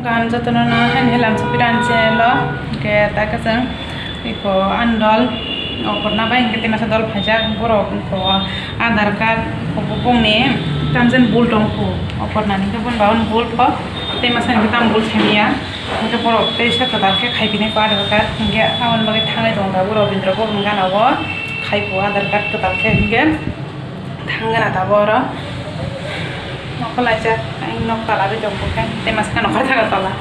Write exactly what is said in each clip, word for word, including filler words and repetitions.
Kaham jotono no haini lamsa piran channel o, hwnkhe ta kwchwng iko ani dol Oporna bai hwnkhe tei masa dol phaijak borok iko Aadhaar card iko bongni tamjani bul tongkhu Oporna ni hwnkhe boni bagwi bul kho tei masa hwnkhe tamo bul khaimya hwnkhe borok teisa kwtal khe khai phinai ko Aadhaar card hwnkhe aboni bagwi thangwi tongo tabuk Rabindra Bhavan gana o khai phu Aadhaar card kwtal khe hwnkhe. Thangna tabuk oro. Nokha laijak, ang nok tala bai tongkha khe, tei maskha nokha thaga tola.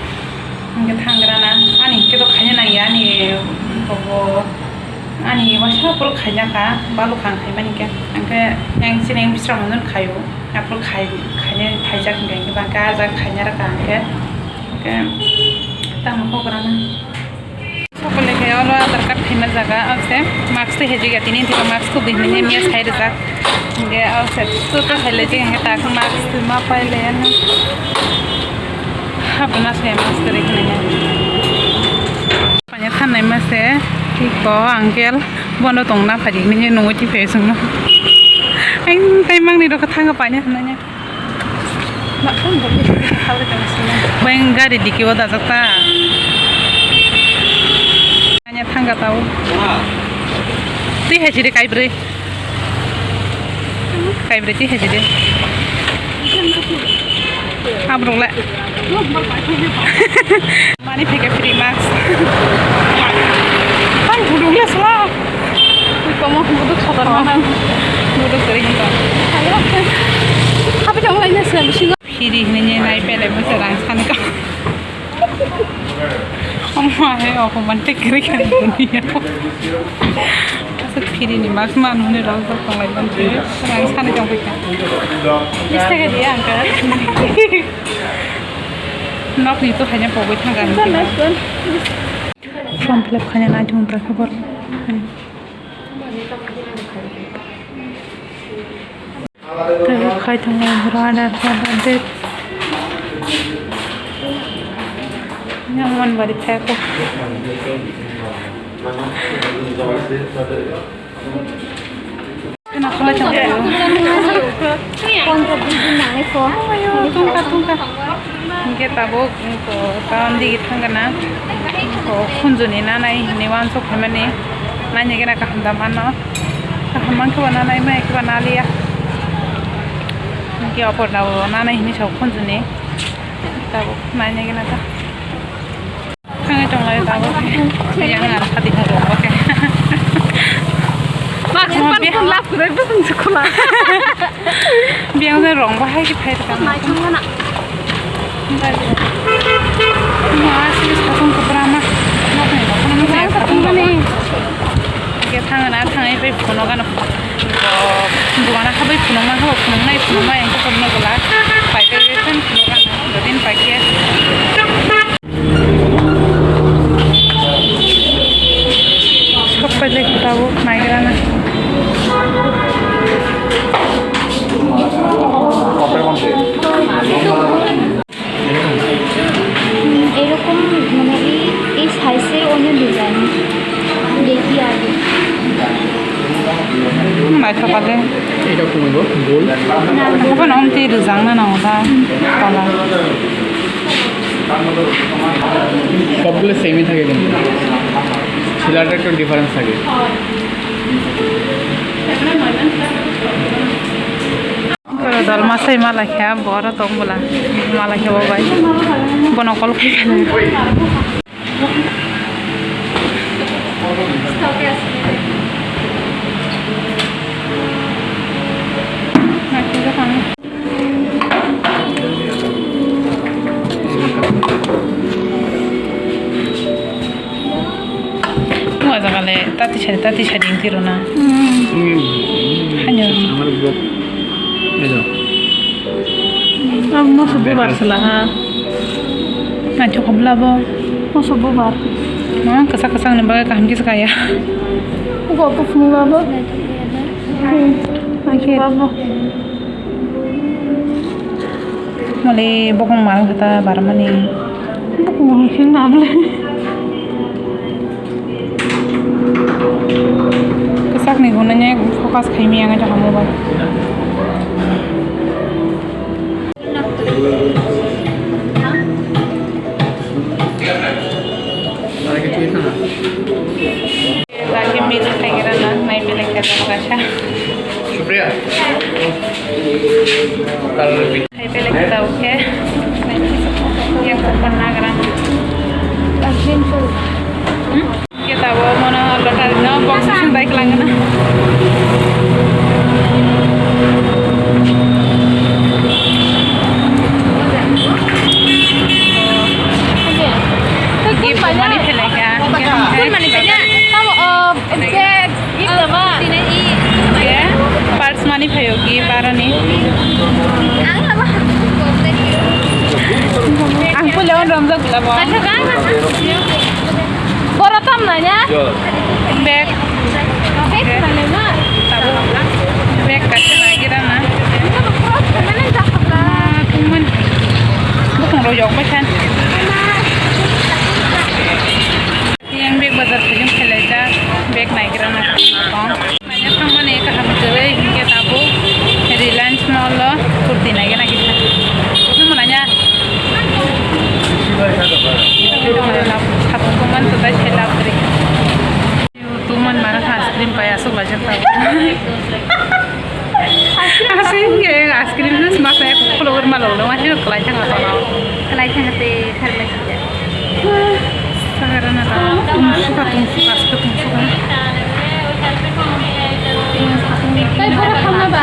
Hwnkhe thangna na, ani hwnkhe to khaina nangya, ani bobo, ani waisa phuru khaina kha, balu kha ang khaimani khe. Hwnkhe ang chini ang bisra manjani khaio, aphuru khai, khaina phaijak hwnkhe, hwnkhe bangkha ajak khaina rwkha hwnkhe, hwnkhe tamo kok rana. Sokole khe oro Aadhaar card khaima jaga, o se mask twi hai jigya tini thikma mask tubui hinwi miya sai rijak. Hwnkhe o se tu tu hai le jigya hwnkhe tak mask twi ma pai le ano. Hapna se mask twi hinwi. Panya thanai ma se tiko uncle bono tongna phaidi hinwi nungwi twi phai songno. Ang tai mangni rokha thanga panya thanai. Bai gari diki o dajak ta. Anya thangka tau. Twi hai chiri kaibrwi. Kaibrwi twi hai chiri. Abrok le. Mani phege free mask. Tang buduk le sla. Komo buduk sotor mana. Buduk kering to. Habi jong lai na sla bisingo. Phiri hinwi nai pele mo se rang sani ka. Amma he okoman te kiri kan dunia. Asa phiri ni mask man hone rang sak tong lai ban te rang sani jong pika. Bis taka diya uncle. Nok ni to hanya pogoi thang kan. Form fill up khaina nai thung ta khabar. Tei khai tongo borok Aadhaar card update. Yang man bari phai ko. Kena khulai tongo. Tungka, tungka. Hingke tabuk, ko, town digi thangkana. Ko, khunjuni nanai hini wansuk phaimani. Naini gena kaham da mano. Kaham mankhe bo nanai, mai khe bo naliya. Hingke oporna bo nanai hini sao khunjuni. Tabuk naini gena ta. Thangwi tonglai tabuk. Yang ar khadi khadi oke. Mak, pan pun lap kurai, bukung sekolah. Biyang je rong bahai khe phai rwkha. Naithok gana. Ma sini satung kwbra ma. Nokni nokno ma satung gani. Khe thangna thangwi bai phono gana. Dogana kha bai phunukma kha phunuknai phunukma yang khe phunukno bwla. Pai khe khe phunukgana. Dodin pai khe. Sok pailai khe tabuk naigrana. এরকম মানে এই এই সাইজের অন্য ডিজাইন দেখি আগে। নাইথক ale. এটা কমিব গোল. না, না। Obo no omtwi rijak na nango da tola. সবগুলো সেমই থাকে কিন্তু, সিলাইটা একটু ডিফারেন্স থাকে। Oro dol masai malai kha, bo oro tong bwla malai kha bo bai. Bono call khai kha. Naikhe bwkhano. O jaga le tati sari, tati sari wngti rw na. Hmm. Haino. Amar bok. Edo. Ang moso bubar sala ha. Naithok kha bwla bo. Moso bubar. Ma kwchak kwchak ni bagwi kaham khe se kaya. Ugo kuphung labo. Hmm. Naithok labo. Mali bokong mal kata barmani. Bokong hing nable. Kwchak ni gunanya focus khaimi ang jahamo ba. Lagi milk khai gira na, nai belai khe tamo kaisa. Supriya. Hai belai khe tamo khe. Yang kupon na gira na. Hmm? Khe tamo mono lottery no box machine bai klang na. Gift mani phelai kha. Purse mani phaio gift aroni. Ang pule on romjak labo. Boro tam nanya? Bag. Bag nanya? Bag kaisa naigira na. Ah, kuman. Bukung rojak bai san. Yang bag bazar kajang khelaijak, bag naigira na tong. Manya thangmani kaham kwrwi hinkhe tabuk Reliance Mall o kurti naigira kisa. Nung manya? Tabuk kuman tutai selap kri. Tuman mana ice cream pai asuk bajak tabuk. Asing ke ice cream nus masa ya kulo gur malo lo masih kelai tengah tengah. Kelai tengah te tharmai sida. Sagarana ta tungsuka tungsuka suka tungsuka. Tei bora khamna ba.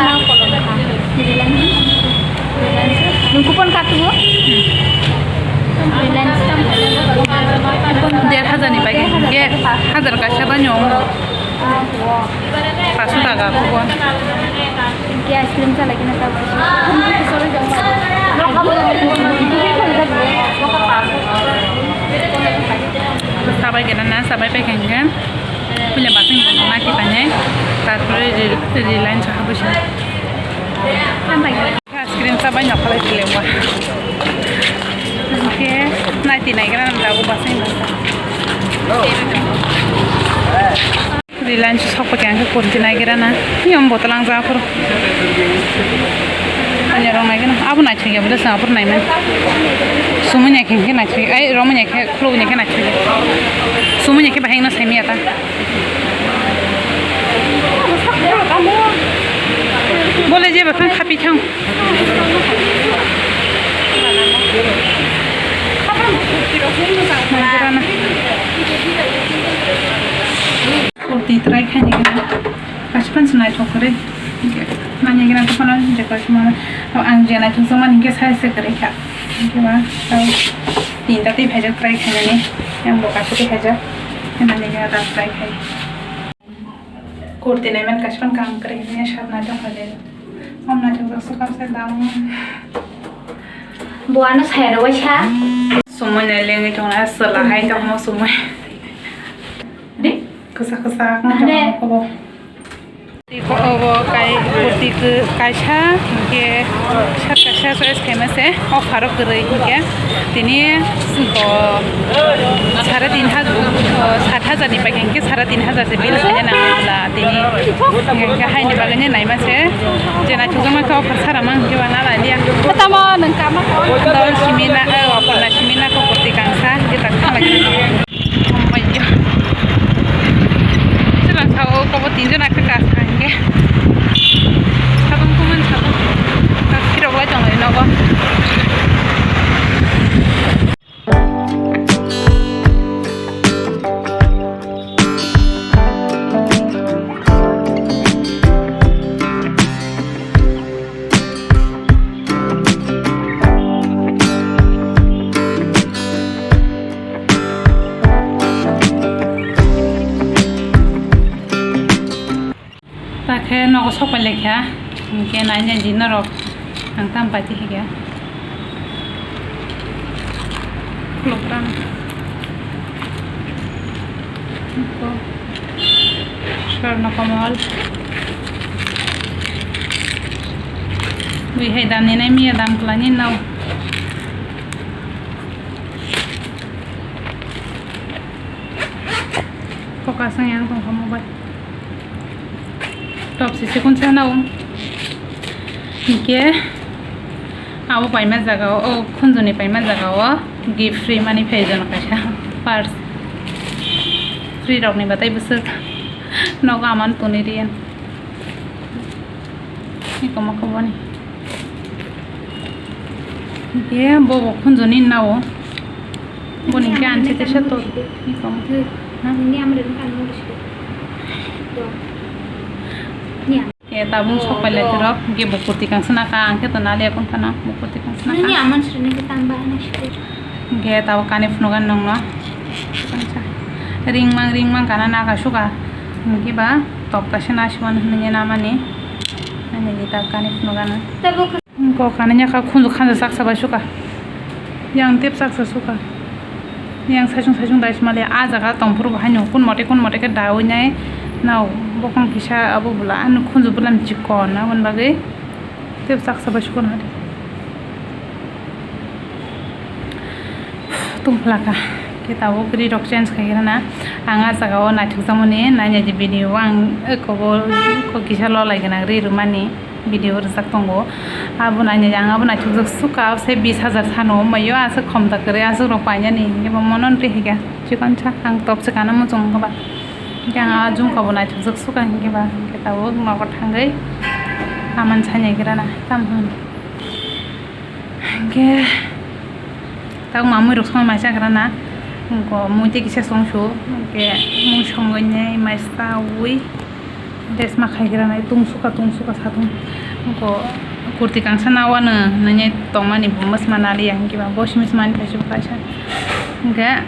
Nung kupon kartu bo? Der hajar ni bai ke hajar kaisa ba nyong. Paso taka kupon. Ice cream chalai kena ta. Sabai kena na, sabai pai kena. Pule basing bono na kita ne. Tarpore Reliance habisi. Ice cream sabai no khalai sile wa. Oke, nai tinai kena na dago basing bono. Reliance sok pa khe ang khe kurti naigira na. Yang botol ang ja phuru. Ani rong naigira. Abo naithok ya, bwle sa phuru naiman. Sumui nai khe khe naithok. Ai, rong nai khe, khuluk nai khe naithok. Sumui nai khe bahai no saimi ya ta. Bole je bathang khapi thang. Naigira na. Kurti try khaini gana. Kaisa phano se naithok kwrwi. Nani gana to phano je kaisa mano. Ang je naithok jokmani hinkhe size se kwrwi kha. Hinkhe ba tei tinta tei phaijak try khainani. Yang bo kaisa tei phaijak. Nani gana ta try khai. Kurti naiman kaisa phano kaham kwrwi hinkhe sat naithok kha je. Om naithok jak swkang se dam. Bo ano saya rw waisa. Sumui nai lengwi tongna swla hai tongmo sumui. Kwsa kwsa wngkha. Tei obo kai kurti kaisa, hinkhe sat kaisa choice khaima se, o pharo kwrwi hinkhe tini bo sare tin hajar, sat hajar ni bai hinkhe sare tin hajar se bill khaina nango bwla tini, hinkhe haini bagwi naima se, je naithokjakma khe o phar sara mang hinkhe ba na lai liya. Tamo nwng kama dol simi na, o pala simi na kho kurti kangsa, hinkhe tak thalai. Chwla sao kobo tinjon akhe kas kha hinkhe. Sabang kuman sabang. Kaphirok lai tonglai nogo. Ta khe nogo sok pai lai kha, hinkhe nai nai di norok ang tam pai twi kha. Khuluk tam. Swarna Kamal. Bui hai dam ni nai miya dam kwlai ni nao. Focus ang yang tong kha mobile. Top si sikun sa nao. Hinkhe abo paima jaga o, o khunjuni paima jaga o gift free mani phai jano kaisa purse. Free rok ni batai bwswk nogo aman tuni riyan. Ni koma koboni. Ye bo bo khunjoni nao. Boni ke anse te sa to. Ni koma. Ha? Ni amre ni kan mo. Ni am. Ke tabung sok pailai rok, ke bo kurti kangsa naka, ang khe to nali akon khana, bo kurti kangsa naka. Nini aman srine ke tamba ana site. Ke tabo kani phunukgan nongno. Ringmang, ringmang kana naka suka. Hingke ba tok kaisa nasiban hinui namani. Ani di ta kani phunukgana. Tabo Ko kani nyaka khunju khanja saksa bai suka. Yang tep saksa suka. Yang saichung saichung dai sima le, ah jaga tongphuru bo haino kun mote kun mote khe daui nai. Nao bokong kisa abo bwla, ano khunju bwlam chikon aboni bagwi tep saksa bai suka nadi. Tungphlaka khe tabuk ri rok change khai rana. Ang ah jaga o naithok jakmani nainai di video o ang eko bo ko kisa lolai gwnang ri rwmani. Video rwjak tongo. Abo nainai ang abo naithokjak suka se bis hajar sano, mayo aswk khomda kwrwi aswk rok painani, hingke bo mono twi hika chikon sa ang top se kana muchung wngkha ba. Hingke ang ah jumkha bo naithokjak suka hingke ba, hingke tabuk nogo thangwi aman sanya khe rana tam hwn. Hingke tabuk mamui rok songwi mai chakrana, hingke mui tei kisa songsu, hingke mui songwi nai mai saui. Dress ma khai gira nai, tungsuka, tungsuka satung. Ko kurti kangsa na wano nanya tongmani bo masma naliya hingke ba bo simi sima ni kaisa bo kaisa. Hingke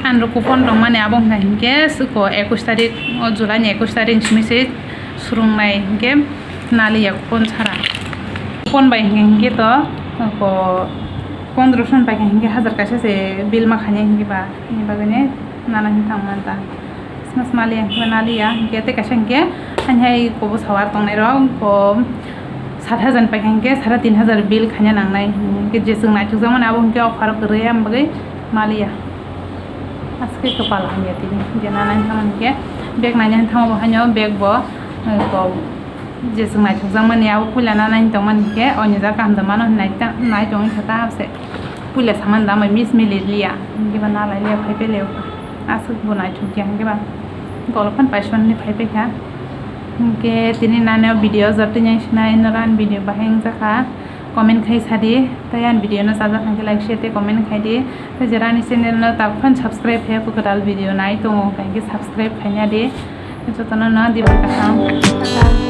anro coupon tongmani abo hingka hingke suko ekush tarik, o July ni ekush tarik simi se surung nai hingke naliya coupon sara. Coupon bai hingke hingke to ko pondro son bai hingke hajar kaisa se bill ma khanya hingke ba ni bagwi ne nana hing thang man ta. Sma sma liya hingke naliya hingke tei kaisa hingke hani hai kobo sawar tongnai rok ko sat hajar ni paikha hingke sare tin hajar bill khaina nangnai hingke je chwng naithok jakmani abo hingke offer kwrwi aboni bagwi maliya. Aske kwpal hamya tini je nana hingke bag naina hingke bo haino bag bo eh, ko je chwng naithok jakmani abo puila nana hing tongmani hingke oni jak kaham da mano hinwi nai tongwi kha ta se. Puila saman da mai mis mili liya, hingke ba nalai liya, phai pele o. Aswk bo naithok ya, hingke ba golok phan paisoni phai pekha. Hingke tini nani o video joto yang sinai, nora ani video bahai wngjakha, comment khai sadi, tei ani video no chajak hingke like, share tei comment khai di. Tei jera ani channel no tak phan subscribe khai, kwtal video nai tongo, hingke subscribe khaina di. Jotono no diba kaham.